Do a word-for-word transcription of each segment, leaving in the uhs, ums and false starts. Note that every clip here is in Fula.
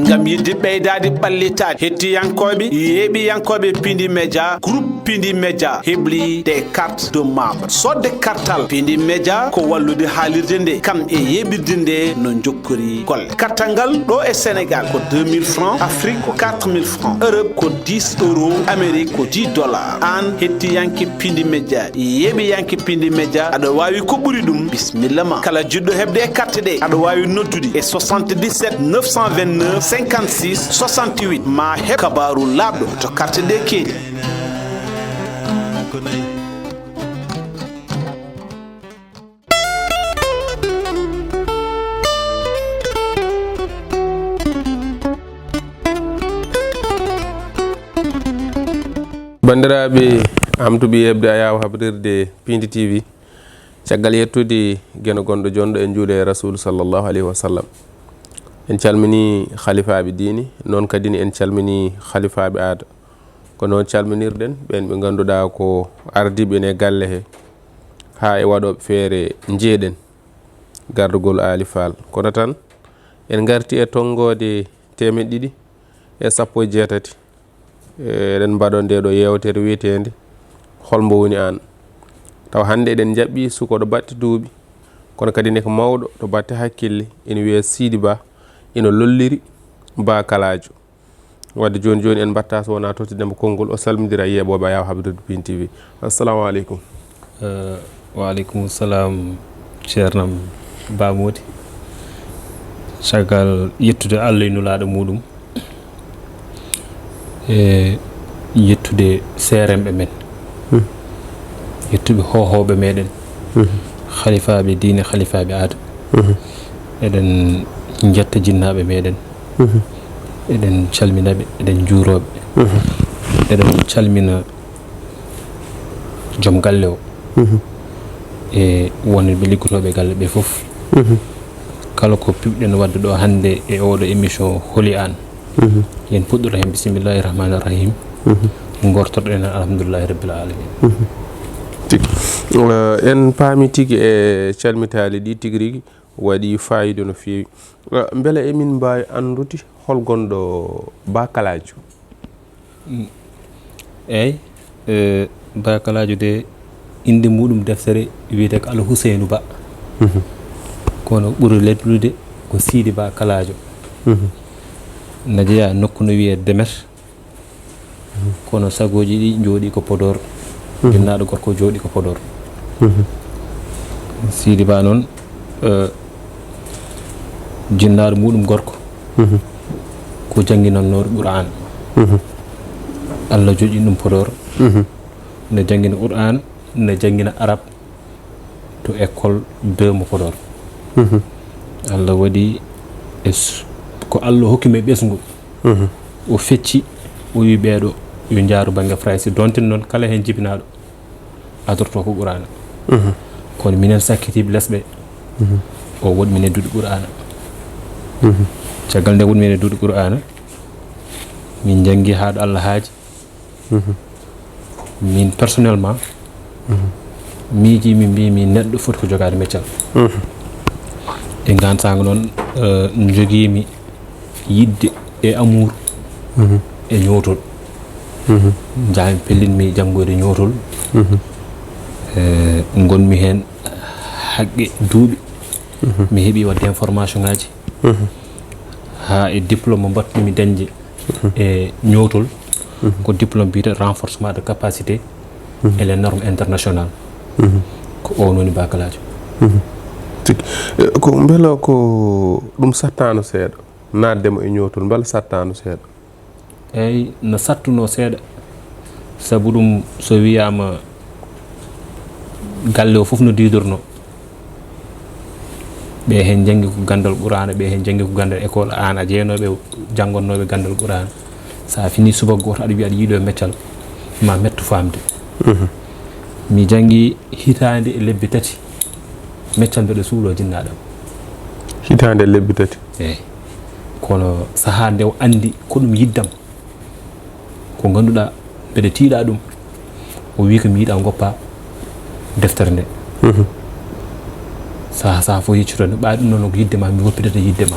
Ngam yiɗde ɓeydaade ɓallitaade, hettiyankooɓe, yeeɓiyankooɓe Pindi Media, groupe Pindi Media hebli des cartes de membres. Soodde kartal Pindi Media ko wallude haalirde nde, kam e yeeɓirde nde no njokkori golle. Kartal ngal ɗo e Sénégal ko deux mille francs, Afrique ko quatre mille francs, Europe ko dix euros, Amérique ko dix dollars. Aan hettiyanke Pindi Media, yeeɓiyanke Pindi Media, aɗa waawi ko ɓuri ɗum, bismilla ma. Kala jiɗɗo heɓde e carte ɗe, aɗa waawi noddude e soixante-dix-sept neuf cent vingt-neuf cinquante-six soixante-huit. Ma heɓ kabaaru laaɓɗo to carte ɗe keedi. Banndiraaɓe, am tuɓi heɓde ayaawo habrirde Pindi T V. Caggal yettude geno gonɗo jonɗo en juuɗe e Rasuulu sallallahu alayhi wa sallam. En calminii halifaaɓe diine, noon kadi ne en calminii halifaaɓe aada. Ko noon calminirɗen ɓeen ɓe ngannduɗaa ko ardiiɓe en e galle he, haa e waɗooɓe feere njeeɗen gardugol Aali Faal. Kono tan, en ngartii e tonngoode teemeɗɗe ɗiɗi e sappo e jeetati. Eɗen mbaɗa ndee ɗoo yeewtere wiyeteende Hol mbo woni aan? Tawa hannde eɗen njaɓɓii sukooɗo baɗte duuɓi, kono kadi ne ko mawɗo to baɗte hakkille, ina wiyee Siidi Ba, ina lolliri, Ba Kalaajo. Wadde jooni jooni en mbaɗtaa so wonaa tottidde mo konngol, o salmindira e yeeɓooɓe ayaawo habrirde Pindi T V. Assalamu aleykum. Wa aleykum salam, ceernam Ba Moodi. Caggal yettude Allah e nulaaɗo muuɗum, e yettude seeremɓe men, yettuɓe hoohooɓe meɗen, halifaaɓe diine, halifaaɓe aada. Eɗen njetta jinnaaɓe meɗen, eɗen calminaɓe, eɗen njuurooɓe, eɗen calmina joom galle o e wonɓe liggotooɓe galle ɓe fof. Kala ko piɓɗen waɗde ɗo hannde e oɗo émission Holi aan? Yen puɗɗoro heen bisimillahi rahmaani rahim, ngortorɗen heen alhamdulillahi rabbil alamin. Tigi. Eh, en paami tigi e calmitaali ɗi tigi rigi waɗi faayiida no feewi. Eh, mbele emin mbaawi anndude hol gonɗo Ba Kalaajo? Eey, eh, Ba Kalaajo de, innde muuɗum deftere wiyetee ko Al Huseynu Ba. Kono ɓuri lelnude ko Siidi Ba Kalaajo. Na jeyaa nokku no wiyee Demet, kono sagooji ɗi njooɗii ko Podoor. Jinnaaɗo gorko jooɗii ko Podoor. Siidi Ba noon, eh, jinnaaɗo muuɗum gorko ko jannginannooɗo Qur'aana. Allah joƴƴini ɗum Podoor. Ne janngina Qur'aana, ne janngina Arab to école deux mo Podoor. Allah waɗi e s-, ko Allah hokki mo e ɓesngu. O fecci, o wi ɓeeɗo yo njaaru bannge Farayse, donte noon kala heen jibinaaɗo adorto ko Qur'aana. Kono minen sakkitiiɓe lesɓe, o woɗi min e duɗe Qur'aana. Caggal nde woɗi min e duɗe Qur'aana, min njanngi haa ɗo Allah haaji. Min personnellement, miijii mi mbii mi neɗɗo foti ko jogaade meccal. E ngaan saanga noon, eh, njogii mi yiɗde e amour e ñootol. Njaami pellinmi janngoyde ñootol. Eh, ngonmi heen haqqe duuɓi. Mi heɓi waɗde heen formation ngaaji. Haa e diplôme mo mbatmi dañde e ñootol, ko diplôme biyeteeɗo renforcement de capacité et les normes internationales. Ko oon woni Ba Kalaajo. Tigi. Eh, ko mbela ko ɗum sattaano seeɗa, naatde mo e ñootol, mbela sattaano seeɗa? Eey, no sattunoo seeɗa. Sabu ɗum, so wiyaama galle o fof no diidornoo, ɓe heen njanngi ko ganndal Qur'aana, ɓe heen njanngi ko ganndal école, aan a jeenooɓe janngonnooɓe ganndal Qur'aana. So a finii subaka gooto aɗa wiya aɗa yiɗoo meccal, ma mettu faamde. Mi janngi hitaande e lebbi tati, meccal mbeɗa suuɗoo jinnaaɗo am. Hitaande e lebbi tati? Eey. Kono sahaa nde o anndi ko ɗum yiɗdam, ko ngannduɗaa mbeɗa tiiɗaa ɗum, o wii ko mi yiɗaa ngoppaa deftere nde. Sahaa sahaa fof yeccitoo nde, ɓaade ɗum noon ko yiɗde ma, mi woppitata yiɗde ma.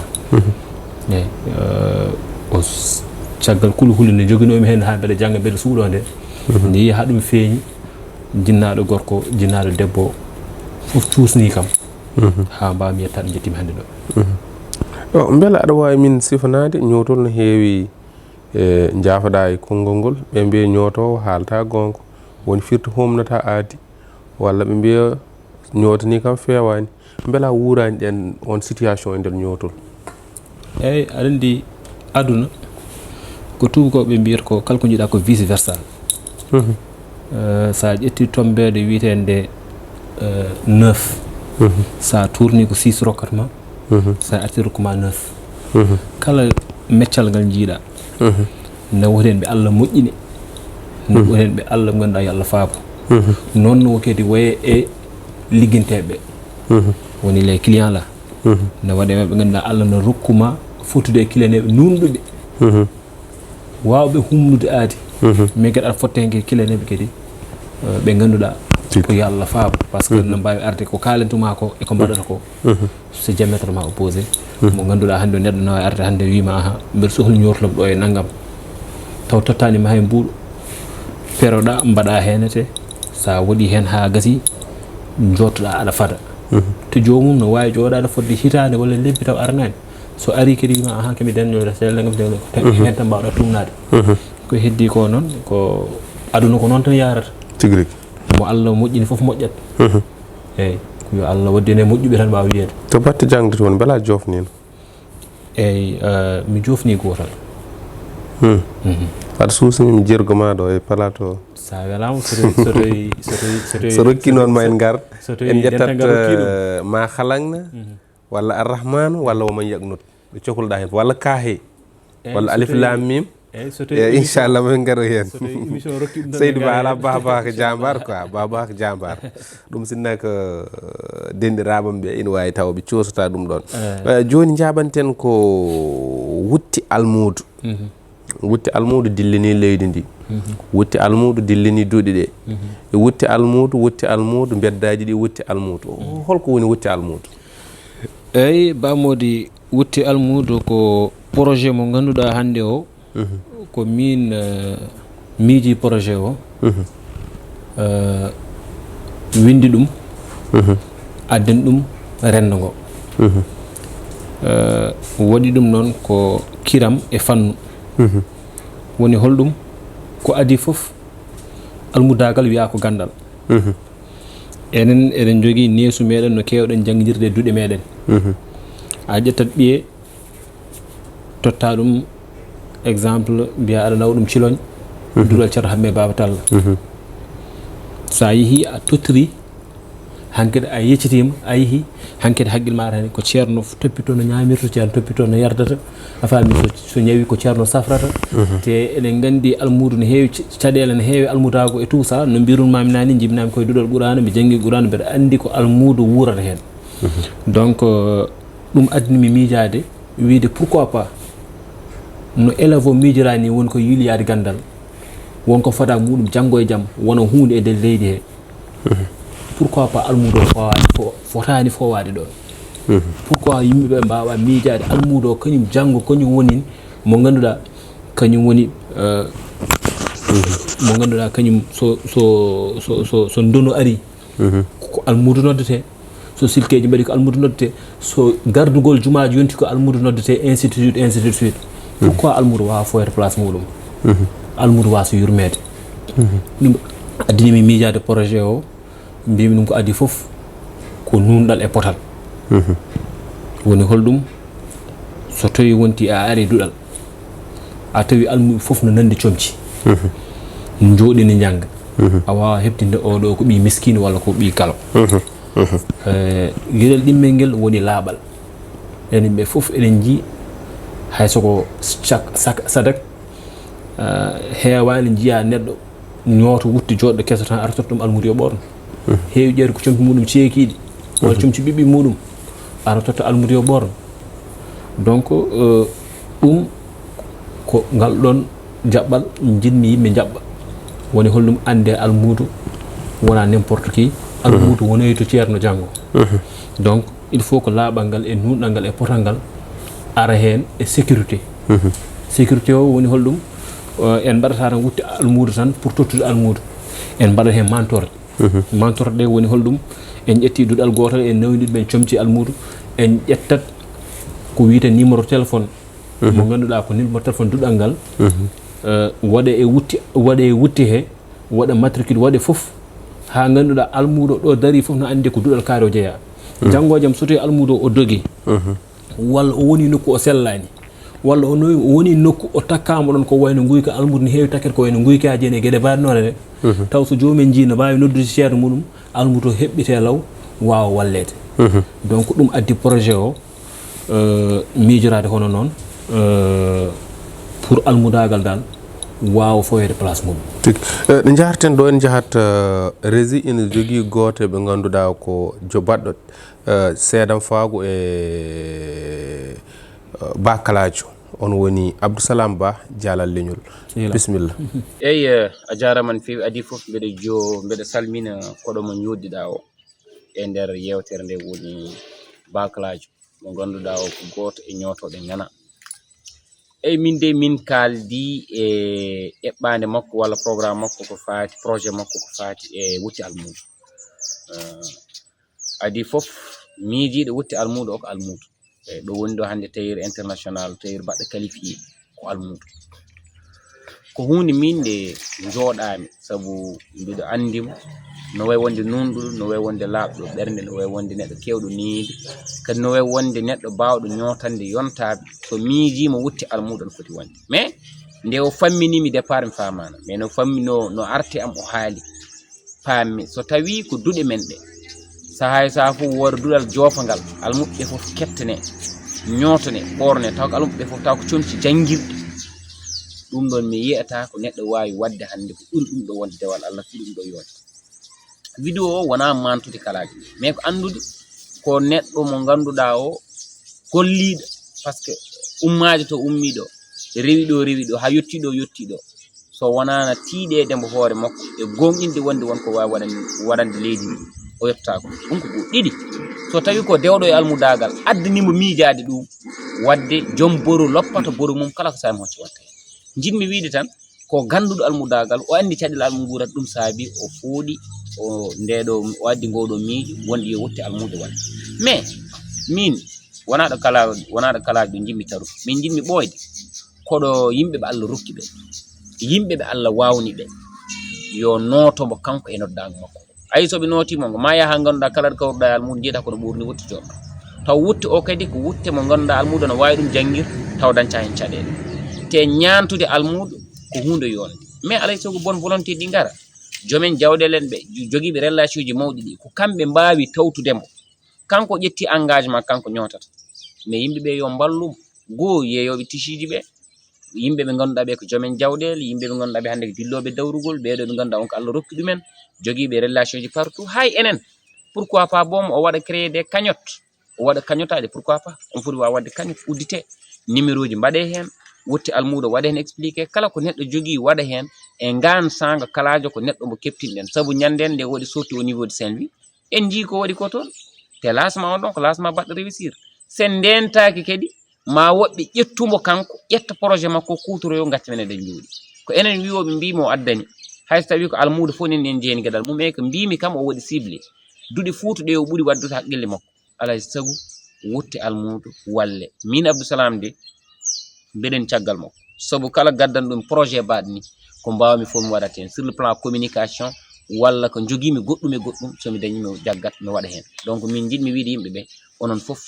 Eyi, eh, o s- caggal kulhuli nde joginoomi heen haa mbeɗa jannga mbeɗa suuɗoo nde, nde yehi haa ɗum feeñi, jinnaaɗo gorko, jinnaaɗo debbo, fof cuusnii kam, haa mbaawmi yettaade njettiimi hannde ɗo. O mbela aɗa waawi min sifanaade ñootol no heewi e njaafoɗaa e konngol ngol? Ɓe mbiya ñootoowo haalta goonga, woni firti humnata aadi, walla ɓe mbiya ñootanii kam feewaani. Mbela wuuraani ɗen on situation e nder ñootol? Eyi, aɗa anndi aduna ko tuubakooɓe mbiyata ko kala ko njiɗaa ko vice versa. Eh, so a ƴetti tombeede wiyeteende eh, neuf, so a tourni ko six rokkat ma, so a arti rokku ma neuf. Kala meccal ngal njiiɗaa, na woodi heen ɓe Allah moƴƴini, na woodi heen ɓe Allah ngannduɗaa yo Allah faabo. Noon no kadi waye e ligginteeɓe, woni les clients là. Na waɗe ɓe ngannduɗaa Allah no rokku ma fottude e clientɓe nuunɗuɓe, waawɓe humnude aadi. Mais kadi aɗa fotta heen kadi clientɓe kadi eh, ɓe ngannduɗaa ko yo Allah faabo, par ce que no mbaawi arde ko kaalantuma ko e ko mbaɗata ko, c'est diamétralement opposé. Mo ngannduɗaa hannde o neɗɗo no waawi arde hannde wiima aha, mbeɗa sohli ñootol am ɗo e nanngam, taw tottaani ma hay mbuuɗu, peroɗaa mbaɗaa heen te, so a waɗii heen haa gasi, njootoɗaa aɗa fada. Te joomum no waawi jooɗaade fodde hitaande walla lebbi taw aranaani. So arii kadi wiima aha, kadi mi dañnoo restel nangam, nangam, ko tawi heen tan mbaawɗaa tuumnaade. Ko heddii ko noon, ko aduna ko noon tan yahrata. Tigi rigi. Mo Allah moƴƴini fof moƴƴat. Eeyi, ko yo Allah waɗdu en e moƴƴuɓe tan mbaawa wiyeede. To batte jaŋde toon, mbela a joofniino? Eeyi, eh, mi joofnii gootal. Aɗa suusni mi jirgo ma ɗo e plateau. So a welaama, so tawi, so tawi, so tawi, so tawi, so rokki noon ma en ngar, so tawi en njettat dental ngal rokki ɗum. Eh, ma halakna, walla arrahmanu, walla wo man yaknut. Ɓe cohluɗaa heen, walla kaahe, walla alif laam miim. Eeyi, so tawi, eeyi, inchallah, min ngaro heen. So tawi émission rokki ɗum tan, seydi ba ala baba ko jambar quoi, baba ko jambar. Ɗum sinna ko denɗiraaɓam ɓe ina waawi tawa ɓe coosata ɗum ɗoon. Eh, jooni njaabanten ko wutte almuudo. Wutte almuudo dillini leydi ndi. Wutte almuudo dillini duɗe ɗe. E wutte almuudo, wutte almuudo, mbeddaaji ɗi wutte almuudo. Holko woni wutte almuudo? Eeyi, Ba Mody, wutte almuudo ko projet mo ngannduɗaa hannde o, ko miin eh, miiji projet o, eh, winndi ɗum, adden ɗum renndo ngo. Eh, waɗi ɗum noon ko kiram e fannu. Woni holɗum? Ko adii fof, almudaagal wiyaa ko ganndal. Enen eɗen njogii neesu meɗen no keewɗen jannginirde e duɗe meɗen. A ƴettat ɓiye, totta ɗum exemple, mbiya aɗa nawa ɗum ciloñ, duɗal Ceerno Hammee Baaba Talla. So a yehii a tottiri, hankadi a yeccitiima, a yehii, hankadi haqqil ma arani ko Ceerno toppitoo no ñaamirta, Ceerno toppitoo no yardata. A faami, so, so ñawi ko Ceerno safrata. Te eɗen nganndi almuudo no heewi ca- caɗeele, no heewi almudaagu e tout ça. No mbirun maami naani, njibinaami koye duɗal Quraana, mi janngi Quraana, mbeɗa anndi ko almuudo wuurata heen. Donc, euh, ɗum addini mi miijaade, wiide pourquoi pas no élève o miijora ni, won ko yiiloyaade ganndal, won ko fada muɗum janngo e jam, wona huunde e nder leydi he. Pourquoi pas almuudo o fowaani fo- fotaani fowaade ɗoon? Pourquoi yimɓe ɓe mbaawa miijaade almuudo o, kañum janngo, kañum woni mo ngannduɗaa, kañum woni, euh, mo ngannduɗaa kañum so, so, so, so, so ndono ari, ko almuudo noddetee. So silkeeji mbaɗi ko almuudo noddetee. So gardugol jumaaji yonti ko almuudo noddetee, ainsi de suite, ainsi de suite. Pourquoi almuudo waawa foyde place muɗum? Almuudo waawa so yurmeede. Ɗum addini mi miijaade projet o, mbimi ɗum ko adii fof ko nuunɗal e potal. Woni holɗum? So tawi wonti a ari duɗal, a tawi almuuɓe fof no nanndi comci, njooɗi ne njannga, a waawa heɓtinde oɗo ko ɓii miskiin walla ko ɓii kalo. Eh, geɗel ɗimmel ngel woni laaɓal. Enen ɓe fof eɗen njii, hay so ko cak- sak- sadak, eh, heewaani njiyaa neɗɗo ñooto wutte jooɗɗo keso tan, ara totta ɗum almuudo yo ɓoorno. Heewi ƴeewde ko comci muɗum ceekiiɗi walla comci ɓiɓɓe muɗum, ara totta almuudo yo ɓoorno. Donc, euh, ɗum ko ngal ɗoon jaɓɓal njiɗmi yimɓe njaɓɓa. Woni holɗum? Annde almuudo wonaa n'importe qui. Almuudo wonoyi to Ceerno janngo. Donc, il faut ko laaɓal ngal e nuunɗal ngal e potal ngal Ara heen e sécurité. Sécurité o woni holɗum? Eh, en mbaɗata tan wutte almuudo tan pour tottude almuudo. En mbaɗa heen mantorde. Mantorde ɗe woni holɗum? En ƴetti duɗal gootal, en nawdi ɗum, en comci almuudo. En ƴettat ko wiyetee numéro téléphone. Mo ngannduɗaa ko numéro téléphone duɗal ngal. Eh, waɗe e wutte, waɗe e wutte he, waɗa matricule, waɗe fof. Haa ngannduɗaa almuudo ɗo darii fof no anndi ko duɗal kaari o jeyaa. Janngo e jam so tawii almuudo o dogi. Walla o woni nokku o sellaani, walla o no-, o woni nokku o takkaama ɗon ko wayno nguyka, almuudo ne heewi takkere ko wayno nguykaaji en e geɗe mbaɗe noon ne. Taw so joomum en njii no mbaawi noddude ceerno muɗum, almuudo o heɓɓitee law, waawa walleede. Donc ɗum addi projet o, euh, miijoraade hono noon, euh, pour almudaagal dal waawa faweede place mum. Tigi. Eh, nde njaharten ɗo, en njahat, eh, Rési ina jogii gooto ɓe ngannduɗaa ko jo baɗɗo, eh, seedam faago e, eh, Bakalaajo. On woni Abdou Salam Ba, Jaalal Leñol. Yila. Bisimilla. Eyi, eh, a jaaraama no feewi. Adii fof, mbeɗa jo-, mbeɗa salmina koɗo mo ñooddiɗaa o e nder yeewtere nde, woni Bakalaajo, mo ngannduɗaa o ko gooto e ñootooɓe Ŋana. Eyi, min de min kaaldi e eɓɓaande makko walla programme makko ko faati, projet makko ko faati e wutte almuudo. Eh, adii fof, miijiiɗo wutte almuudo o ko almuudo. Eyi, ɗo woni ɗo hannde tailleur international, tailleur baɗɗo qualifié ko almuudo. Ko huunde min nde njooɗaami, sabu mbiɗo anndi mo, no wayi wonde nuunɗuɗo, no wayi wonde laaɓɗo ɓernde, no wayi wonde neɗɗo keewɗo needi, kadi no wayi wonde neɗɗo baawɗo ñootande yontaaɓe. So miijiima wutte almuudo no foti wonde. Mais nde o fammini mi départ mi faamaana. Mais no fammi, no, no arti am o haali. Paammi, so tawii ko duɗe men ɗe, sahaa e sahaa fof wooda duɗal joopangal, almuɓɓe fof kettane, ñootane, ɓoorne, taw ko almuɓɓe fof, taw ko comci janngirɗi. Ɗum ɗoon mi yi'ataa ko neɗɗo waawi waɗde hannde ko ɓuri ɗum ɗo wonde dewal Allah, ɓuri ɗum ɗo yonde. Vidéo o wonaa mantude kalaaji, mais ko anndude ko neɗɗo mo ngannduɗaa o golliiɗo, parce que ummaajo to ummii ɗo, rewi ɗo, rewi ɗo, haa yettii ɗo, yettii ɗo. So wonaano tiiɗeede mbo hoore makko e gooŋɗinde wonde won ko waawi waɗan-, waɗande leydi ndi, o yettotaako. Ɗum ko ɗum. Ɗiɗi, so tawii ko dewɗo e almudaagal, addanii mo miijaade ɗum, waɗde joom boru loppato boru mum kala ko saabi mo hocca watta heen. Njiɗmi wiyde tan, ko gannduɗo almudaagal, o anndi caɗeele almuudo nguurata, ɗum saabi o fooɗi o ndeeɗo, o addi ngooɗo miijo wonde yo wutte almuudo waɗa. Mais min, wonaa ɗo kala, wonaa ɗo kala ɗo njiɗmi tarude. Min njiɗmi ɓooyde ko ɗo yimɓe ɓe Allah rokki ɓe, yimɓe ɓe Allah waawni ɓe, yo nooto mo kanko e noddaango makko. Ayi, so ɓe nootii mo, ngo ma yaha ngannduɗaa kala ɗo kawruɗaa e almuudo, njiiɗaa kono ɓuurni wutte joɗɗo. Taw wutte o kadi ko wutte mo ngannduɗaa almuudo no waawi ɗum janngir, taw dañca heen caɗeele. Te ñaantude almuudo ko huunde yonde. Mais alay sago bonne volonté ɗi ngara. Joomen jawɗeele en ɓe, jo-, jogiiɓe relation ji mawɗi ɗi, ko kamɓe mbaawi tawtude mo. Kanko ƴetti engagement, kanko ñootata. Mais yimɓe ɓe yo mballu mo. Goo yeeyooɓe tisiiji ɓe, yimɓe ɓe ngannduɗaa ɓe ko joomen jawɗeele, yimɓe ɓe ngannduɗaa ɓe hannde ko dillooɓe dawrugol, ɓee ɗo ɓe ngannduɗaa on ko Allah rokki ɗumen, jogiiɓe relation ji partout, hay enen. Pourquoi pas boom o waɗa créer des cagnottes, o waɗa cagnottaaje, pourquoi pas? On foti waawa waɗde cagnotte udditee, numéro ji mbaɗee heen, wutte almuudo waɗa heen expliqué, kala ko neɗɗo jogii waɗa heen, e ngaan saanga kalaajo ko neɗɗo mo keptinɗen, sabu ñanndeen nde waɗi sorti au niveau de Saint-Louis, en njii ko waɗi ko toon. Te lancement on ɗon ko lancement baɗɗo réussir. Sen ndeentaaki kadi, ma woɓɓe ƴettu mo kanko, ƴetta projet makko, kuutoroyo, ngacca men eɗen njuuɗi. Ko enen wi'ooɓe mbii mo o addani, hay so tawii ko almuudo fof nen en jeeni geɗal mum, e ko mbiimi kam o waɗi ciblé. Duɗe Fuuta ɗe o ɓuri waɗdude haqqille makko. Alaa e sago wutte almuudo walle. Min Abdou Salam de, mbeɗen caggal makko. Sabu kala gaddanɗo mi projet baɗɗo ni, ko mbaawmi fof mi waɗat heen. Sur le plan communication, walla ko njogiimi goɗɗum e goɗɗum, so mi dañii mi jaggat, mi waɗa heen. Donc min njiɗmi wiide yimɓe ɓe, onon fof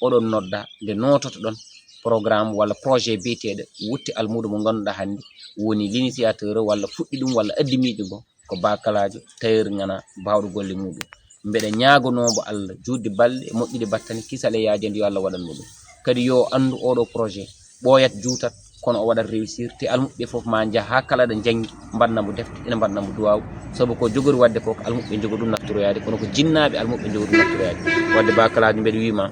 oɗon nodda nde noototoɗon programme walla projet biyeteeɗo wutte almuudo mo ngannduɗaa hannde woni l'initiateur walla fuɗɗi ɗum walla addi miijo ngo, ko Ba Kalaajo, tailleur Ŋana, baawɗo golle muuɗum. Mbeɗa ñaagonoo mbo Allah juutde balɗe, moƴƴude battane, kisal e yaajande, yo Allah waɗan mo ɗum. Kadi yo anndu oɗo projet ɓooyat, juutat, kono o waɗat réussir, te almuɓɓe fof ma njah haa kala ɗo njanngi, mbaɗna mo defte, ina mbaɗna mo duwaaw, sabu ko jogori waɗde ko, ko almuɓɓe njogori ɗum naftoroyaade, kono ko jinnaaɓe almuɓɓe njogori ɗum naftoroyaade. Waɗde Ba Kalaajo, mbeɗa wiima,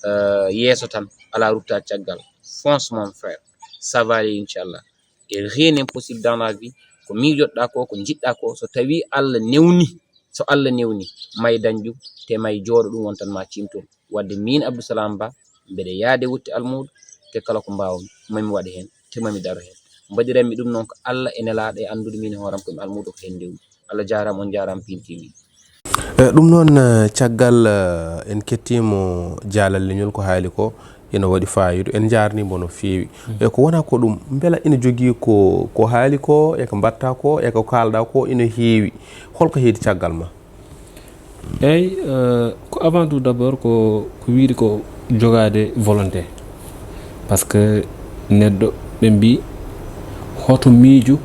eh, yeeso tan, alaa rutta caggal. Fonce, mon frère, ça va aller, inchallah. Et rien n'est impossible dans la vie. Ko miijotoɗaa ko, ko njiɗɗaa ko, so tawii Allah newni, so Allah newni, may dañ ɗum, te may jooɗo ɗum won tan ma ciimtol. Waɗde min Abdou Salam Ba, Mbeɗe yaade wutte almuudo, te kala ko mbaawmi, mami waɗe heen, te mami daro heen. Mbaɗiranmi ɗum noon ko Allah e nelaaɗo e anndude miin e hooram ko mi almuudo ko heen ndewmi. Allah jaaraama, on jaaraama, Pin T V. E, ɗum noon, eh, caggal, eh, en kettiimo jaalal leñol ko haali ko, ina waɗi faayiida, en njaarniimo no feewi. E, ko wonaa ko ɗum, mbela ina jogii ko, ko haali ko, e ko mbaɗta ko, e ko kaalɗa ko, ina heewi. Holko heedi caggal ma? Eey, eh, ko avant tout d'abord ko, ko wiyde ko jogaade volonté. Parce que neɗɗo, ɓe mbii, hoto miijo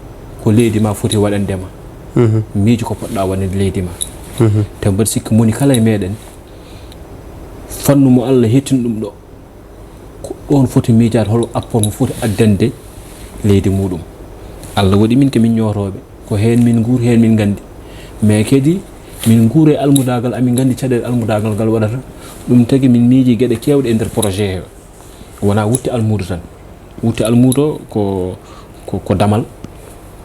ko leydi ma foti waɗande ma. Mhm. Miijo ko poɗɗa waɗande leydi ma. Mhm. Te mbaɗi sikki moni kala e meɗen, fannu mo Allah hettini ɗum ɗo, ko ɗoon foti miijaade hol apport mo foti addande leydi muɗum. Allah waɗi min ko min ñootooɓe, ko heen min nguur, heen min nganndi. Mais kadi min nguur e almudaagal, amin nganndi caɗeele almudaagal ngal waɗata. Ɗum tagi min miiji geɗe keewɗe e nder projet he. Wonaa wutte almuudo tan. Wutte almuudo ko, ko, ko damal,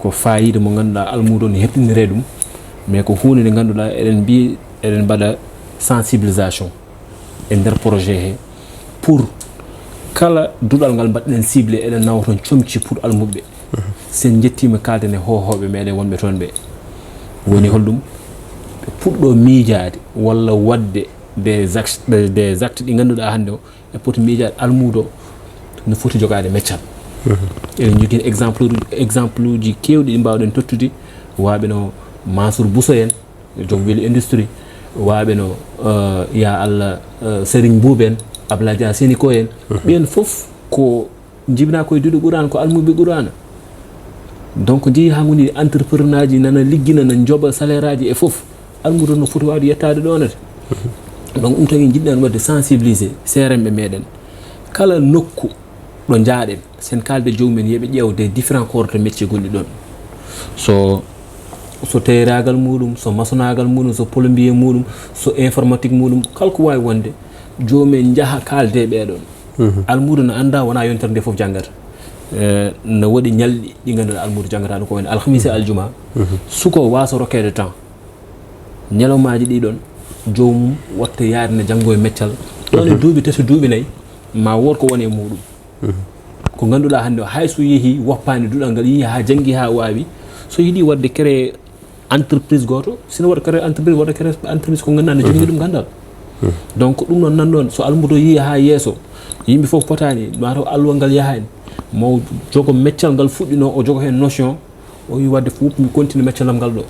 ko faayiida mo ngannduɗaa almuudo ne heɓtiniree ɗum. Mais ko huunde nde ngannduɗaa eɗen mbiya, eɗen mbaɗa sensibilisation e nder projet he pour kala duɗal ngal mbaɗɗen ciblé, eɗen nawa toon comci pour almuɓɓe. Sen njettiima kaalden e hoohooɓe meɗen wonɓe toon ɓe. Woni holɗum? Ɓe puɗɗo miijaade walla waɗde des actes, des, des actes ɗi ngannduɗaa hannde o e poti miijaade almuudo no foti jogaade meccal. Eɗen njogii exemple, exemple uji keewɗi ɗi mbaawɗen tottude, waaɓe no Mansour Bousso en, joom weli industrie, waaɓe no, eh, ya Allah, eh, Serigne Mbuuɓ en, Abdoulaye Dia Sénico en, ɓeen fof ko njibinaa koye duɗe Qur'aana, ko almuɓɓe Qur'aana. Donc, njehi haa ngoni entrepreneur aji nana liggina, na njoɓa salaire aji e fof. Almuudo no foti waawde yettaade ɗoonata. Donc, ɗum tagi njiɗɗen waɗde sensibiliser seeremɓe meɗen. Kala nokku ɗo njaaɗen, sen kaalde joomum en, yeɓe ƴeew des différents corps de métier gonɗi ɗoon. So, so teyraagal muɗum, so masonaagal muɗum, so plombier muɗum, so informatique muɗum, kala ko waawi wonde, joomum en njaha kaalde ɓee ɗoon. Almuudo no annda wonaa yontere nde fof janngata. Eh, no waɗi ñalɗi ɗi ngannduɗaa almuudo janngata ɗum ko woni alhamisa e aljuma. Suko waaso rokkeede temps. Ñalawmaaji ɗi ɗoon, joomum watta yaade ne janngo e meccal. Ɗoon e duuɓi tati, duuɓi nayi, ma wood ko woni e muɗum. Ko ngannduɗaa hannde o, hay so yehi woppaani duɗal ngal, yehi haa janngi haa waawi, so yiɗi waɗde créer entreprise gooto, sino waɗa créer entreprise, waɗa créer entreprise ko ngannduɗaa ne jogii ɗum ganndal. Donc, ɗum noon nan ɗoon, so almuudo yehi haa yeeso, yimɓe fof potaani, mataw alluwal ngal yahaani, mo jogo meccal ngal fuɗɗinoo, o jogo heen notion, o wi waɗde fof mi continue meccal am ngal ɗo.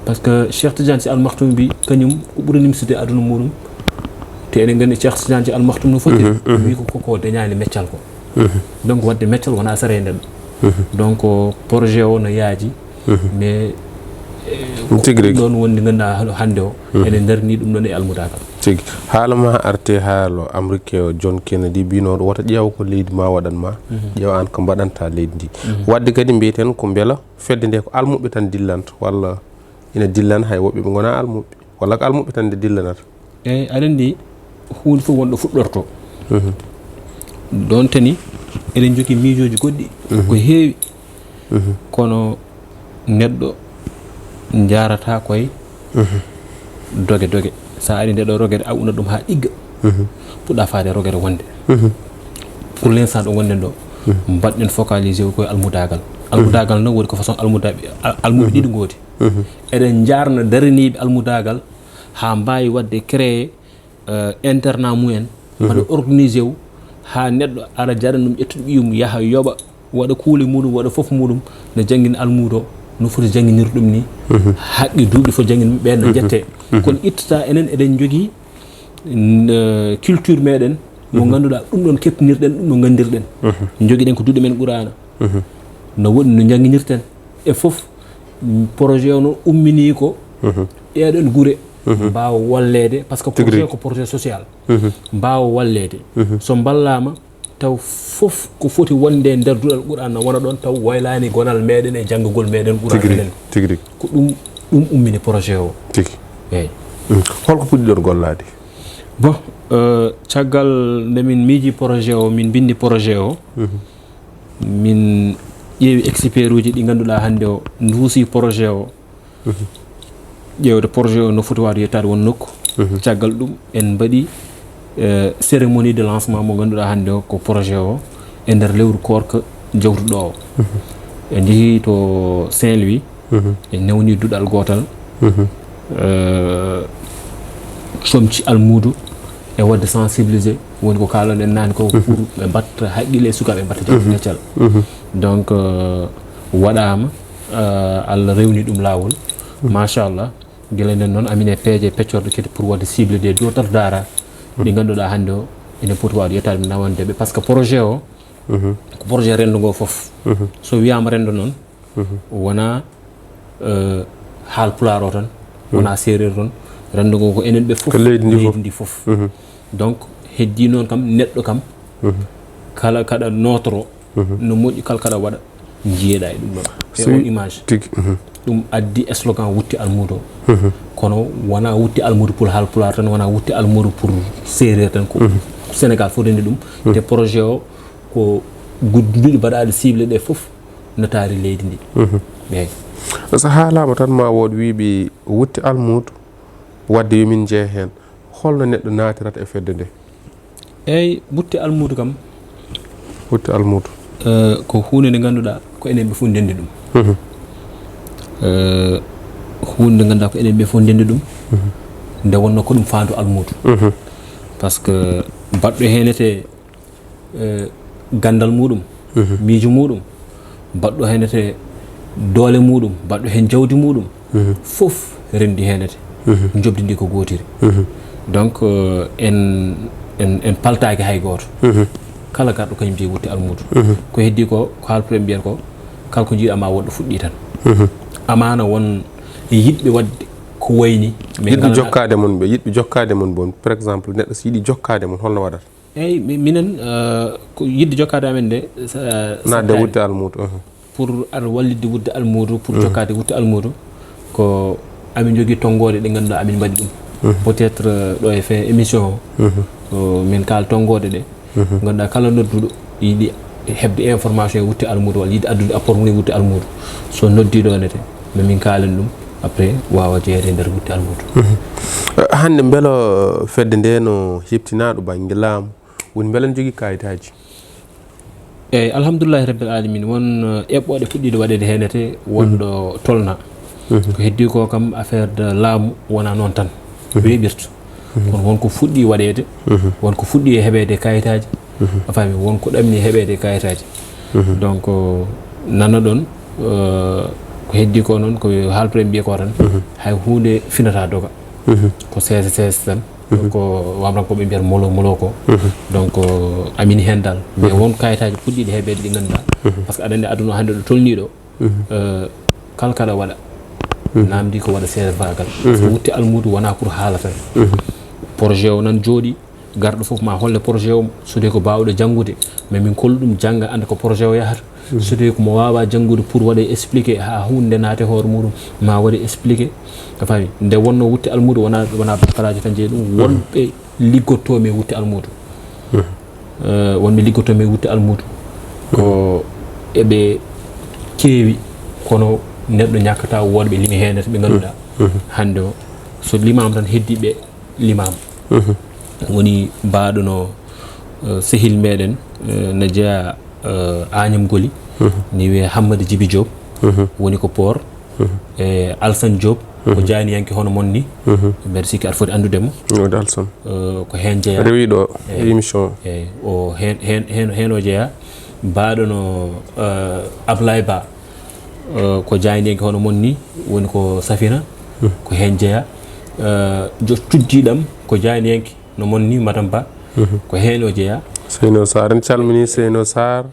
Parce que Cheikh Tidiane Sy Al Maktoum mbi kañum ko ɓuri nimsude aduna muɗum. Te eɗen nganndi Cheikh Tidiane Sy Al Maktoum no foti wi ko koko dañaani meccal ko. Donc waɗde meccal wonaa saree nden. Donc projet o no yaaji. Mais eh, ko Tigi rigi. Ɗoon woni ngannduɗaa hannde o eɗen ndarni ɗum ɗon e almudaagal. Tigi. Haala ma arte haalo Amérique o John Kennedy mbinooɗo wota ƴeew ko leydi ma waɗan ma. Ƴeew aan ko mbaɗanta leydi ndi. Waɗde kadi mbiyeten ko mbela fedde nde ko almuɓɓe tan dillanta walla ina dillan hay woɓɓe ɓe ngonaa almuɓɓe walla ko almuɓɓe tan nde dillanata? Eyi, aɗa anndi huunde fof wonɗo fuɗɗorto. Donte ni eɗen njogii miijooji goɗɗi ko heewi. Kono neɗɗo njaarata koye doge doge. So a ari nde ɗo rogere a una ɗum haa ɗigga. Puɗɗa faade rogere wonde. Pour l'instant ɗo ngonɗen ɗo mbaɗɗen focalisé o koye almudaagal. Almudaagal noon woni ko façon almuda- al- almuɓe ɗiɗi ngoodi. Eɗen njaarna daraniiɓe almudaagal haa mbaawi waɗde créé internat mumen, mbaɗa organisé o haa neɗɗo ara jarani ɗum ƴettude ɓiyum yaha yoɓa waɗa kuule muɗum waɗa fof muɗum no janngin almuudo no foti jannginir ɗum ni. Haqqi duuɓi fof janngin ɓeen no ƴette. Kono ittata enen eɗen njogii culture meɗen mo ngannduɗaa ɗum ɗon keptinirɗen ɗum no nganndirɗen. Njogiɗen ko duuɗe men qur'ana. No woɗɗi no njannginirten e fof. Projet o noon ummini ko ɓeeɗon gure mbaawa walleede par ce que projet ko projet social. Mbaawa walleede so mballaama taw fof ko foti wonde e nder duɗal qur'ana wona ɗoon taw waylaani gonal meɗen e janngugol meɗen qur'ana. Tigi rigi. Ko ɗum ɗum ummini projet o. Tigi. Eyi. Holko puɗɗiɗon gollaade? Bon, caggal nde min miiji projet o min mbinndi projet o, min ƴeewi expert uji ɗi ngannduɗaa hannde o nduusi projet o. Ƴeewde projet o no foti waawde yettaade won nokku. Caggal ɗum en mbaɗi Eh, cérémonie de lancement mo ngannduɗaa hannde o ko projet o e nder lewru koorka jawtuɗo o. En njehii to Saint-Louis, en newni duɗal gootal, eh, comci almuudu e waɗde sensibiliser, woni ko kaalɗen naane ko, pour ɓe mbatta haqqille e sukaaɓe, mbatta janngo keccal. Donc, eh, waɗaama, eh, Allah rewni ɗum laawol. Machallah. Gila nden noon, amin e peeje peccorɗe kadi pour waɗde cible des d'autres daara ɗi ngannduɗaa hannde o ene poti waawde yettaade nawande ɓe, par ce que projet o ko projet renndo ngo fof. So wiyaama renndo noon, wonaa, eh, haal pulaar o tan, wonaa seereer tan, renndo ngo ko enen ɓe fof, ko leydi ndi fof. Leydi ndi fof. Donc, heddii noon kam, neɗɗo kam, kala kaɗa nootoro, no moƴƴi, kala kaɗa waɗa, njiyeɗaa e ɗum ɗon. E on image. Tigi. Ɗum addi slogan Wutte Almuudo. Kono wonaa Wutte Almuudo pour haal pulaar tan, wonaa Wutte Almuudo pour seereer tan, ko Sénégal fof renndi ɗum. Te projet o ko gud-, duɗi baɗaaɗi cible ɗe fof no taari leydi ndi. Eeyi. So haalaama tan ma wood wiiɓe Wutte Almuudo, waɗde yo min njee heen. Holno neɗɗo naatirata e fedde nde? Eeyi, Wutte Almuudo kam. Wutte Almuudo. Eh, ko huunde nde ngannduɗaa ko enen ɓe fof ndenndi ɗum. Eh, huunde nde ngannduɗaa ko enen ɓe fof ndenndi ɗum. Nde wonnoo ko ɗum faandu almuudo. Par ce que baɗɗo heen ete, eh, ganndal muɗum, miijo muɗum, baɗɗo heen ete doole muɗum, baɗɗo heen jawdi muɗum, fof renndi heen ete. Njoɓdi ndi ko gootiri. Donc, eh, en, en, en paltaaki hay gooto. Kala garɗo kañum jeyi Wutte Almuudo. Ko heddii ko, ko haalpulaaɓe mbiyata ko, kala ko njiiɗaa ma woɗɗo fuɗɗii tan. Amaana won yiɗɓe waɗde ko wayni, mais yiɗɓe ngalaa jokkaade mon ɓe, yiɗɓe jokkaade mon bon, par exemple, neɗɗo so yiɗi jokkaade mon, holno waɗata? Eeyi, mi-, minen, eh, ko yiɗde jokkaade amen nde, sa-, naatde saɗtaani. Wutte Almuudo, uh-huh. Pour aɗa wallitde Wutte Almuudo, pour jokkaade Wutte Almuudo, ko amin njogii tonngoode ɗe ngannduɗaa amin mbaɗi ɗum. Peut-être, eh, ɗo e fin émission o, ko min kaal tonngoode ɗe. Ngannduɗaa kala nodduɗo yiɗi heɓde information e Wutte Almuudo walla yiɗi addude apport mum e Wutte Almuudo, so noddii ɗo nete, no min kaalen ɗum, après waawa jeyeede e nder Wutte Almuudo. Eh, hannde mbelo fedde nde no heptinaa ɗo bannge laamu, woni mbele ne jogii kayitaaji? Eeyi, alhamdulillahi rabbil alamin, won, eh, eɓɓooɗe puɗɗiiɗe waɗeede heen ete, won ɗo tolnaa. Ko heddii ko kam affaire de laamu wonaa noon tan weeɓirta. Kono won ko fuɗɗii waɗeede, won ko fuɗɗii e heɓeede kayitaaji. A faami, won ko ɗamni heɓeede kayitaaji. Donc, nana ɗon, eh, ko heddii ko noon, ko haalpulaaɓe mbiya ko tan, hay huunde finataa doga. Ko seese seese tan. Ko wamrankooɓe mbiyata molo, molo ko. Donc, amin heen dal. Mais won kayitaaji puɗɗiiɗi heɓeede ɗi ngannduɗaa. Par ce que aɗa anndi aduna hannde ɗo tolnii ɗo, eh, kala kaɗa waɗa, naamndi ko waɗa seedevaagal. Par ce que Wutte Almuudo wonaa pour haala tan. Projet o nan jooɗii, garɗo fof ma holle projet o, so dee ko baawɗo janngude, mais min kollu ɗum jannga, annda ko projet o yahata. So dee ko mo waawaa janngude pour waɗa expliqué, haa huunde naate hoore muɗum, ma waɗa expliqué. A faami? Nde wonnoo Wutte Almuudo wonaa, wonaa bakkalaaji tan jeyi ɗum, wonɓe liggottoo-mi e Wutte Almuudo. Eh, wonɓe liggottoo-mi e Wutte Almuudo. Ko eɓe keewi, kono neɗɗo ñakkataa woodɓe limi heen ete ɓe ngannduɗaa. Hannde o, so limaama tan heddii ɓe limaama. Woni mbaaɗo no, eh, sehil meɗen, eh, no jeyaa, eh, Agnam Goli, ni wiyee Hammadi Jibi Diop, woni ko Poor, e Alsan Diop, ko jaaniyanke hono mon ni, mbeɗa sikki aɗa foti anndude mo. Wodi Alsan. Eh, ko heen jeyaa. Rewi ɗo e émission o. Eeyi, o heen, heen, heen, heen o jeyaa. Mbaaɗo no, eh, Ablaye Ba, eh, ko jaaniyanke hono mon ni, woni ko Safina, ko heen jeyaa. Eh, jo-, cuddiiɗam ko jaaniyanke no mon ni, Madame Ba, ko heen o jeyaa. Seyno Sarr, en calminii Seyno Sarr,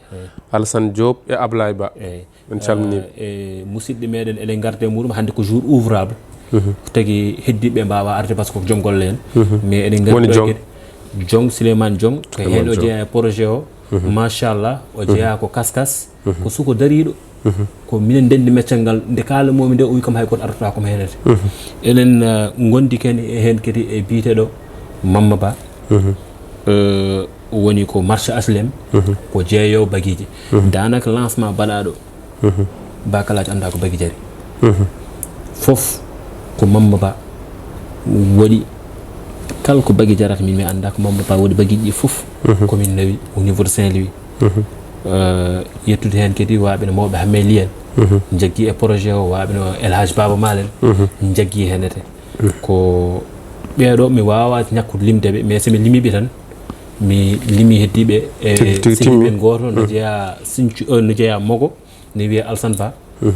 Alsan Diop e Ablaye Ba. Eeyi. En calminii ɓe. Eh, e musidɓe meɗen, eɗen ngarda e muɗum, hannde ko jour ouvrable. Ko tagi heddiiɓe mbaawaa arde, par ce que ko joom golle en. Mais eɗen ngarda woni ɗo jom. Kadi Jong, Souleymane Jong, ko heen o jeyaa e projet o. Machallah, o jeyaa ko kaskas, ko suko dariiɗo. Ko minen ndenndi meccal ngal, nde kaala momi nde, o wi kam hay gooto ardotaako mo heen ete. Eɗen, eh, ngondi ken e heen kadi e biyeteeɗo Mamma Ba. Eh, woni ko marché H L M, ko jeeyoowo bagiiji. Daanaka lancement baɗaaɗo, bakalaaji anndaa ko bagi jari. Fof ko Mamma Ba waɗi Kala ko bagi jarata, min mi annda ko Mamadou Ba waɗi bagiiji ɗi fof. Ko min nawi au niveau de Saint-Louis. Euh, yettude heen kadi waaɓe no mawɓe Hammee Liyel. Jaggi e projet o, waaɓe no El Hadj Baba Malen. Jaggi heen ete. Ko ɓeeɗo mi waawa ñakkude limde ɓe, mais so mi limiiɓe tan, mi limi heddiiɓe e Tigi, tigi, sehil timmi. Men gooto no jeyaa Sinthiou, euh, no jeyaa Mogo, ne wiyee Alsan Ba.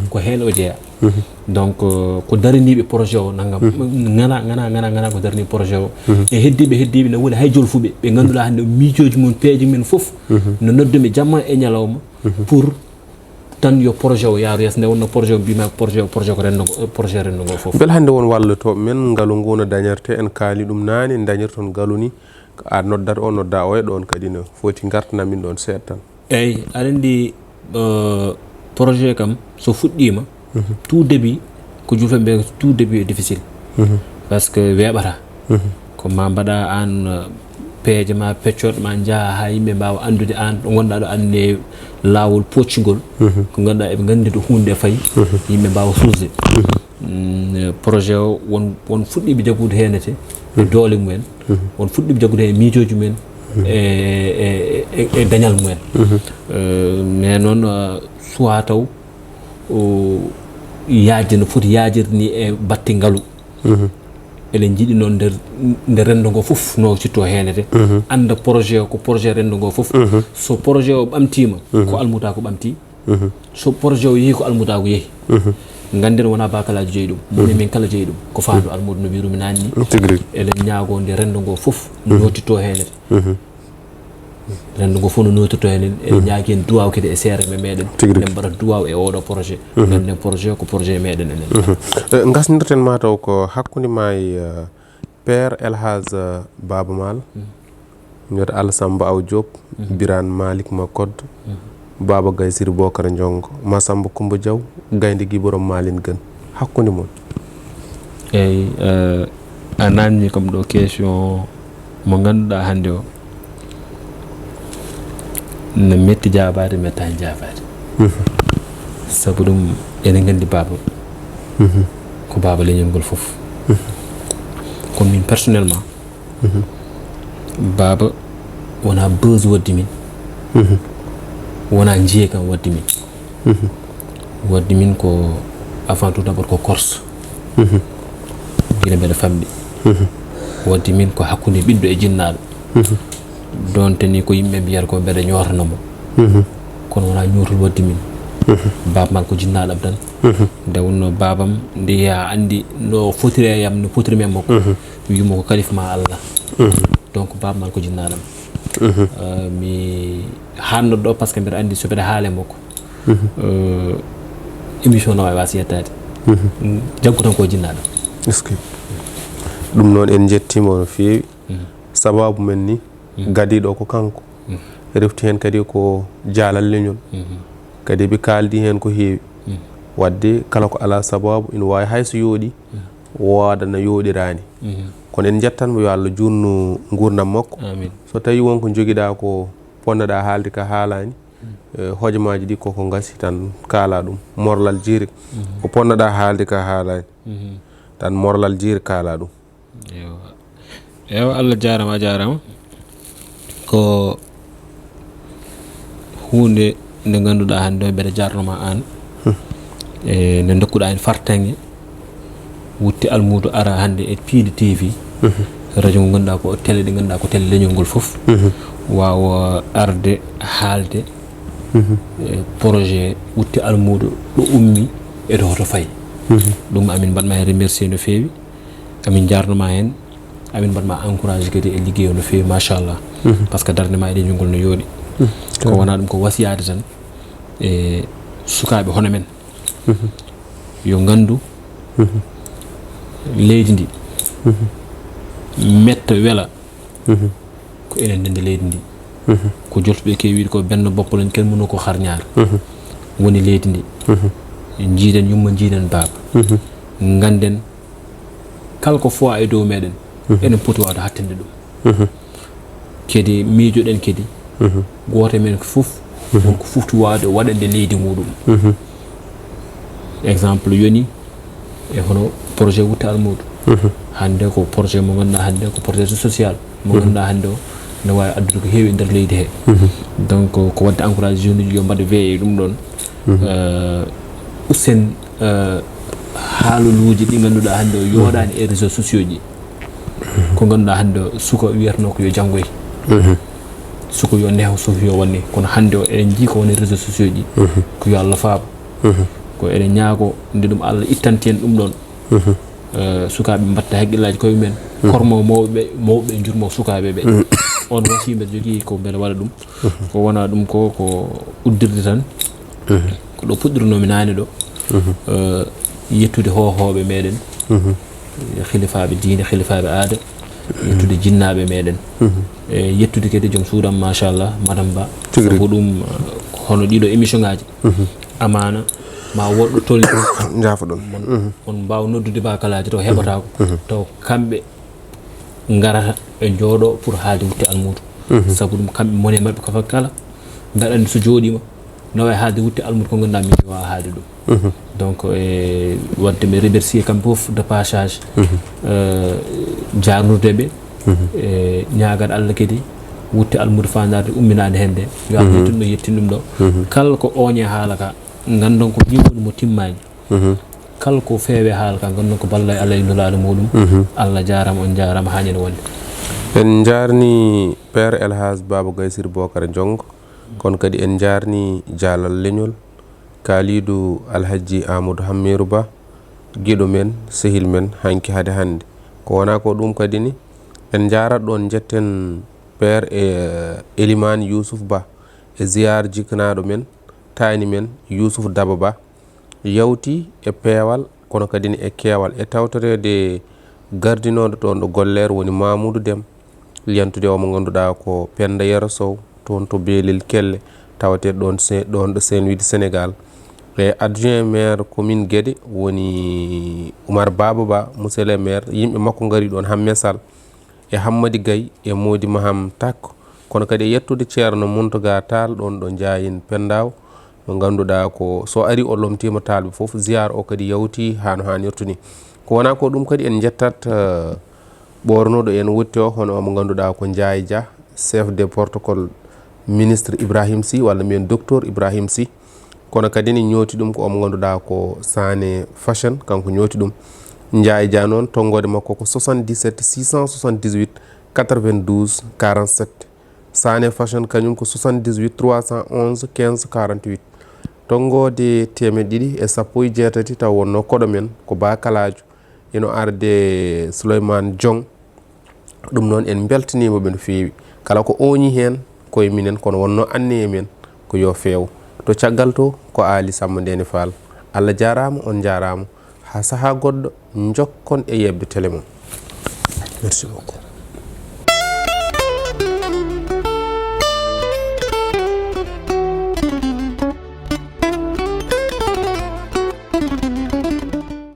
Ko heen o jeyaa. Donc, euh, ko daraniiɓe projet o nanngam. Ngana, ngana, ngana, ngana ko darani projet o. E heddiiɓe, heddiiɓe ne woni hay jolfuɓe. Ɓe ngannduɗaa hannde miijooji mum, peeje men fof. No noddu mi jamma e ñalawma pour tan yo projet o yaaru yeeso. Nde wonno projet o mbiymaa ko projet o, projet ko renndo ngo, projet renndo ngo fof. Mbele hannde won wallotooɓe men ngalu ngu no dañirtee, en kaali ɗum naane, dañirton ngalu ni. A noddat o, nodda o e ɗoon kadi no foti ngartana min ɗoon seeɗa tan. Eeyi, aɗa anndi, euh, projet kam so fuɗɗiima, tout début, ko julfeɓe mbiyata tout début est difficile. Parce que weeɓata. Ko ma mbaɗa aan, euh, peeje ma, peccoɗe ma njaha haa yimɓe mbaawa anndude aan ɗo ngonɗaa ɗo, aan ne laawol pooccingol. Ko ngannduɗaa eɓe nganndi ɗo huunde nde fayi, yimɓe mbaawa suusde. Mm, projet o won, won fuɗɗiiɓe jaggude heen ete e doole mumen, won fuɗɗiiɓe jaggude heen e miijooji mumen, e, e, e, e dañal mumen. Euh, mais noon, euh, suwaa taw o yaajde no foti yaajirde ni e batte ngalu. Eɗen njiɗi noon nde, nde renndo ngo fof no sittoo heen ete, annda projet o ko projet renndo ngo fof. So projet o ɓamtiima, ko almuuda ko ɓamti. So projet o yehi ko almuuda ko yehi. Ngannden wonaa bakalaaji jeyi ɗum. Moni min kala jeyi ɗum. Ko faandu almuuda no mbiirumi naanni. Tigi rigi. Eɗen ñaagoo nde renndo ngo fof nootitoo heen ete. Renndo ngo fof no nootitoo heen ete. Eɗen ñaagi heen duwaaw kadi e seere me meɗen. Tigi rigi. Eɗen mbaɗa duwaaw e oɗo projet. Ngannden projet ko projet meɗen enen. Eh, ngasndirten mataw ko hakkunde ma e, eh, Père El Hadj, eh, Baba Maal. Mbiyata Alla Samba Aw Diop, Birane Malick Makoddo, Baba Gaye Siri Bokar Ndiongo, Massamba Coumba Diaw, Gaynde Gui Borom Malin Gën. Hakkunde mon. Eyi, eh, a naamni kam ɗo question mo ngannduɗaa hannde o no metti jaabaade, mettaani jaabaade. Sabu ɗum, enen nganndi Baba ko Baba leñol ngol fof. Kono min personnellement, Baba wonaa buzz waddi min. Wonaa njiye kam waddi min. Waddi min ko avant tout d'abord ko Corse. Gila mbeɗa famɗi. Waddi min ko hakkunde ɓiɗɗo e jinnaaɗo. Donte ni ko yimɓe mbiyata ko mbeɗa ñootana mo. Kono wonaa ñootol waddi min. Baba Maal ko jinnaaɗo am tan. Nde wonno babam nde yaa anndi no fotiri e yam, no fotiri men makko. Wiimo ko kalif ma Allah. Donc Baba Maal ko jinnaaɗo am. Euh, mi haanno ɗo parce que mbeɗa anndi so mbeɗa haale makko, euh, émission no waawi waas yettaade. Jaggu tan ko jinnaaɗo. Est-ce que ɗum noon en njettiima no feewi. Sababu men ni gadiiɗo ko kanko. Refti heen kadi ko jaalal leñol. Kadi ɓe kaaldi heen ko heewi. Wadde kala ko alaa sababu ina waawi hay so yooɗi, wooda no yooɗiraani. Kono en njettan mo, yo Allah juutnu nguurndam makko. Amin. So tawi won ko njogiɗaa ko ponnoɗaa haalde ka haalaani, eh, hojomaaji ɗi koko ngasi tan kaalaa ɗum. Morlal jiiri. Ko ponnoɗaa haalde ka haalaani. Tan morlal jiiri kaalaa ɗum. Ewa. Ewa, Allah jaarama, a jaarama. Ko huunde nde ngannduɗaa hannde o mbeɗa jaarnoma aan. E nde ndokkuɗaa en fartaŋŋe, wutte almuudo ara hannde e Piindi T V. Radio ngo ngannduɗaa ko télé ɗe ngannduɗaa ko télé leñol ngol fof. Waawa arde haalde e projet wutte almuudo ɗo ummi e to hoto fayi. Ɗum amin mbaɗma heen remercier no feewi. Amin njaarnoma heen, amin mbaɗma encouragé kadi e liggey o no feewi, machallah. Parce que darnde ma e leñol ngol no yooɗi. Ko wonaa ɗum ko wasiyaade tan e sukaaɓe hono men. Yo nganndu leydi ndi. Metta wela. Ko enen ndenndi leydi ndi. Ko jolfuɓe keewi wiide ko benno bokko lañ, ken muno ko xar ñaar. Woni leydi ndi. Njiiden yumma, njiiden baaba. Ngannden kala ko fo e dow meɗen, enen poti waawde hattinde ɗum. Kadi miijoɗen kadi, gooto e men fof won ko fofti waawde waɗande leydi muɗum. Exemple yoni e hono projet wutte almuudo. Hannde ko projet mo ngannduɗaa hannde ko projet social mo ngannduɗaa hannde o ne waawi addude ko heewi e nder leydi he. Donc ko waɗde encouragé jeune uji yo mbaɗe veillé e ɗum ɗon. Euh, usten euh, haaloluuji ɗi ngannduɗaa hannde o yooɗaani e réseaux sociaux ji. Ko ngannduɗaa hannde o suka wiyatnoo ko yo janngoy. Suka yo neho suuf yo wonni kono hannde o eɗen njii ko woni réseaux sociaux ji. Ko yo Allah faabo. Ko eɗen ñaago nde ɗum Allah ittanti en ɗum ɗon. Euh, sukaaɓe mbatta haqqillaaji koye mumen. Kormo mawɓe ɓe, mawɓe ɓe njurmo sukaaɓe ɓe. On wasi mbeɗa jogii ko mbeɗa waɗa ɗum. Ko wona ɗum ko ko uddirde tan. Ko ɗo puɗɗirnoomi naane ɗo. Euh, yettude hohooɓe meɗen. Khilifaaɓe diine, khilifaaɓe aada. Yettude jinnaaɓe meɗen. E yettude kadi joom suudam machallah madame Ba. Tigi rigi. Sabu ɗum euh, hono ɗiɗo émission ngaji. Amaana ma woɗɗo tolni. Njaafoɗon. On mbaawa noddude ba kalaaji taw heɓataako. Taw kamɓe ngarata ɓe njooɗo pour haalde wutte almuudo. Sabu ɗum kamɓe mone maɓɓe kafa kala mbeɗa anndi so jooɗiima no wawi haalde wutte almuudo ko ngannduɗaa min mi wawa haalde ɗum. Donc e wadde mi remercier kamɓe fof de passage. Euh, jarnude ɓe. E ñaagat Allah kadi wutte almuudo fandaade umminaade heen nde yo Allah yettin ɗo yettin ɗum ɗo. Kala ko ooñe haala ka nganndon ko min woni mo timmaani. Kala ko feewe haala ka nganndon ko ballay Allah e nulaaɗo muɗum. Allah jaaraama on jaaraama haa ñande wonde. En njaarni Père El Hadj Baba Gaysir Bokar Jong. Kono kadi en njaarni jaalal leñol Kaalidu Alhajji Amadou Hammeeru Ba, giɗo men, sehil men, hanki hade hannde. Ko wonaa ko ɗum kadi ni, en njaarat ɗoon, njetten Père e Elimaan Yuusuf Ba e ziyaar jikkanaaɗo men, taani men, Yuusuf Daba Ba, yawti e peewal, kono kadi ne e keewal, e tawtoreede gardinooɗo toon ɗo golleer woni Mamoudou Dem, yantude o mo ngannduɗaa ko Penda Yero Sow, toon to Beelel Kelle, tawetee ɗoon Se-, ɗoon ɗo Saint-Louis de Sénégal. E adjoint maire commune Guédé woni Oumar Baba Ba, monsieur le maire, yimɓe makko ngari ɗoon, Hammé Sall, e Hammadi Gaye, e Mody Maham Tak, kono kadi e yettude Ceerno Muntaga Taal ɗoon ɗo Njaayin Pendaw, mo ngannduɗaa ko so ari o lomtiima taalɓe fof, ziyaar o kadi yawti haa no haanirta ni. Ko wonaa ko ɗum kadi en njettat, eh, ɓoornuɗo en wutte o, hono mo ngannduɗaa ko Njaay Dia, chef de protocole ministre Ibrahim Sy, walla mbiyen docteur Ibrahim Sy. Kono kadi ne ñooti ɗum ko omo ngannduɗaa ko Sané Fashion, kanko ñooti ɗum. Njaay Dia noon, tonngoode makko ko soixante-dix-sept six cent soixante-dix-huit quatre-vingt-douze quarante-sept. Sané Fashion kañum ko soixante-dix-huit trois cent onze quinze quarante-huit. Tonngoode teemeɗɗe ɗiɗi e sappo e jeetati taw wonnoo koɗo men ko Ba Kalaajo, ino arde Souleymane Diong. Ɗum noon en mbeltaniima ɓe no feewi. Kala ko ooñi heen ko e minen, kono wonnoo anniya men ko yo feew. To caggal to ko Aali Sammba Ndeene Faal. Allah jaaraama, on njaaraama. Haa sahaa goɗɗo, njokkon e yeɓde tele mon. Merci beaucoup.